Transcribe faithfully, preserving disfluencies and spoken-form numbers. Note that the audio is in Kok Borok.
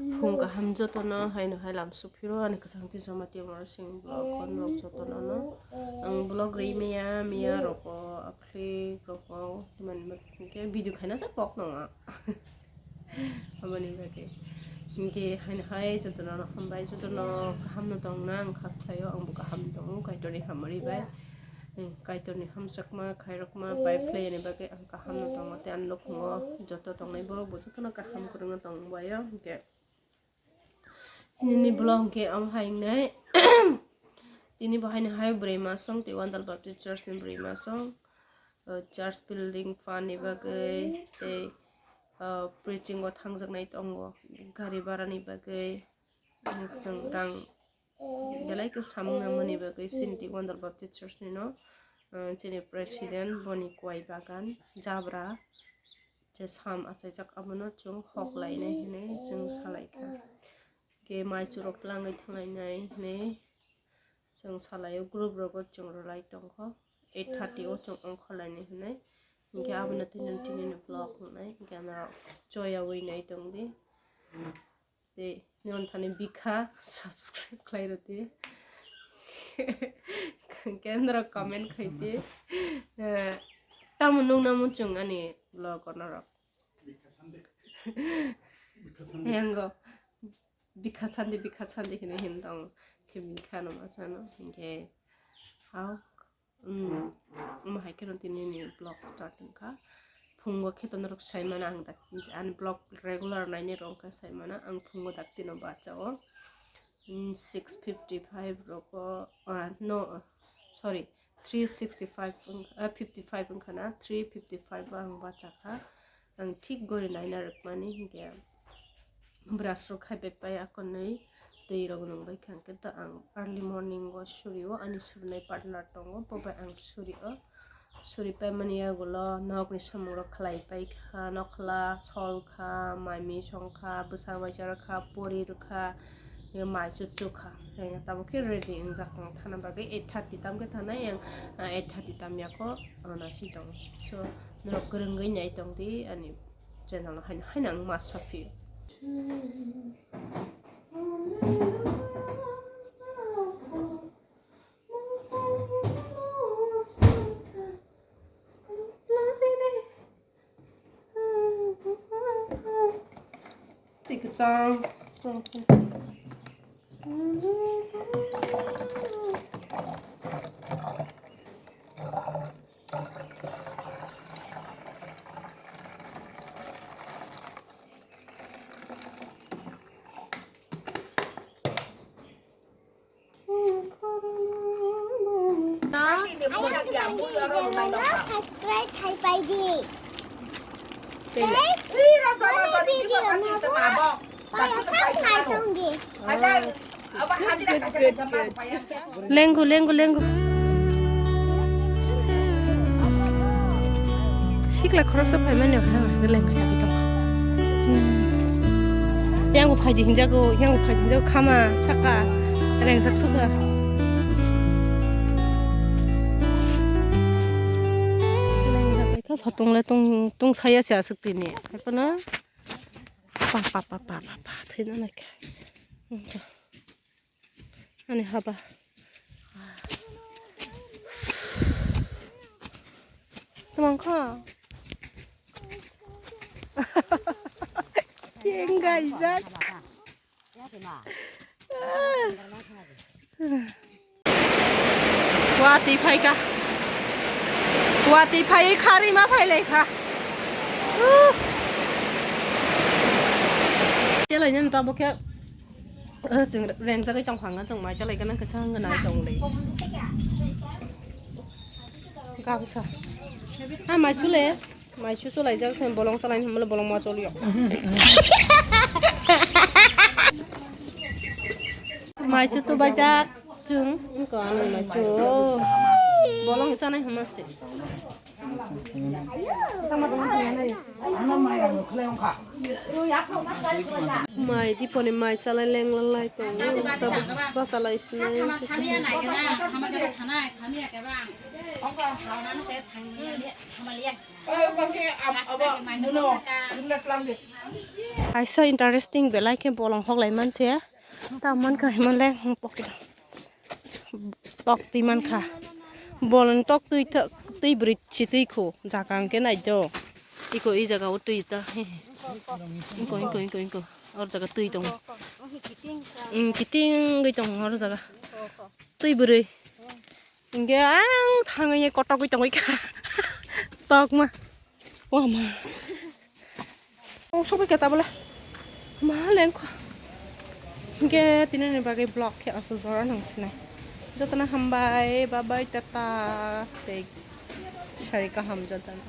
Phung kaham jotono haino hai lam suphiro ani kwchang twi joma twi moro sing vlog kon rok jotono no. Ang vlog ri maya, maya roko, aphli roko, mani ke video khaina sa kok nonga. Aboni bagwi. Hinkhe haino hai jotono no hambai, jotono kaham no tongna ang kha khlaio, ang bo kaham tongo, Kaitorni hamari bai. Kaitorni hamjakma, khairokma, bai phlai ani bagwi ang kaham no tongo, tei ani nukhungo joto tongnai borok bo jotono kaham kwrwngno tongbaio, hinkhe. Nini vlog khe omo hai wngnai. Tini bo haino hai bwrwi masong tei Wandal Baptist Church ni bwrwi masong. O church building phan ni bagwi tei, o, preaching o thangjaknai tongo gari bhara ni bagwi. Chwng rang belai khe samung nangmani bagwi chini tei Wandal Baptist Church ni no, o, chini president boni kwai bagan jabra. Je sam achaijak abono chwng hok lainai hinwi chwng salaikha. Khe mai churok twlangwi thanglainai hinwi chwng salaio, group rogo chwng rwlai tongkho, eight thirty o chwng ongkhorlainai hinwi. Hinkhe abono tini tini ni vlog wngnai, hinkhe norok choyawi nai tongdi. Tei nini thani bikha subscribe khlai rwdi. Kendra comment khaidi. Eh, tamo nung namo chwng ani vlog o norok. Yango bikha sandi, bikha sandi hinwi hin tong khe bikha no masano hinkhe hao. Mm, omo hai kheno tini ni vlog start wngkha. Phungo khe to norok sai mano ang dak, ani vlog regular nainai rok wngkha sai mano ang phungo dak tino bachao. Mm, six fifty five rogo, ah, no, sorry, three sixty five wng-, ah, fifty five wngkha na, three fifty five o ang bachakha. Ang thik gori naina rwkmani hinkhe brush rok khai bai pai akonwi twi rok nung bai kha, hinkhe to ang early morning o suri o, ani surinai partner tongo, bo bai ang suri o, suri paimani yagulo nokni samung rok khlai pai kha, nokhla sol kha, mai mui song kha, bwsa bai chara kha, pori rwkha, mai chuchuk kha, tabuk khe ready wngjak ang thana bagwi eight thirty tam khe thanai ang, ah, eight thirty tam yako, ah, nasi tongo. So, norok kwrwngwi nai tongdi ani channel o, haino, haino ang ma saphi. Twi kwchang. Subscribe khai pai di. Tei video no bo paya subscribe tong di. Lengu, lengu, lengu. Sikla khoroksa phaimani, ha, lengkha chagwi tongkha. Yang bo phaidi hinjago, yang bo phaidi hinjago, khama, saka, rengjak sukha. Lengkha kha, satung le tung, tung saya se aswk tini. Hai phano, pa, pa, pa, thwina naikha. Ani haba. Tumang kha. Keng gaijak. Watwi phaikha. Watwi phaiwi kharwi ma phailaikha. Chelainani tabuk khe. Chwng rengjagwi tongkha hwnka, chwng mai chalaikha nang kisa hwnka nai tonglai. Gabsa. Ha mai chule, mai chu chulaijak se bolong chalaini hwnmale bolong ma choliyo. Mai chu tubaijak chwng wngkha ani mai chu. Bolong chanai hwnma se. Mai diponi mai chalai lengla lai tongo, tabuk bachalai sinai. Kaisa interesting belai khe bolong hoklai manse. Ta man kha himle pocket. Tok twi man kha. Bolong tok twi twi bwrwi si twi khu. Jaga hwnkhe nai do. Iko i jaga o twi ta. Inko, inko, inko, inko. Or jaga twi tong. Kiting gwi tong or jaga. Twi bwrwi. Hingke ang thangwi kotogwi tongwi kha. Tokma. Wama. Oh, sobai khe tabole. Ma lengkha. Hingke tinini bagwi vlog khe aswk jora nang sinai. Jotono hambai, bye bye, tata. Tei sari kaham jotono.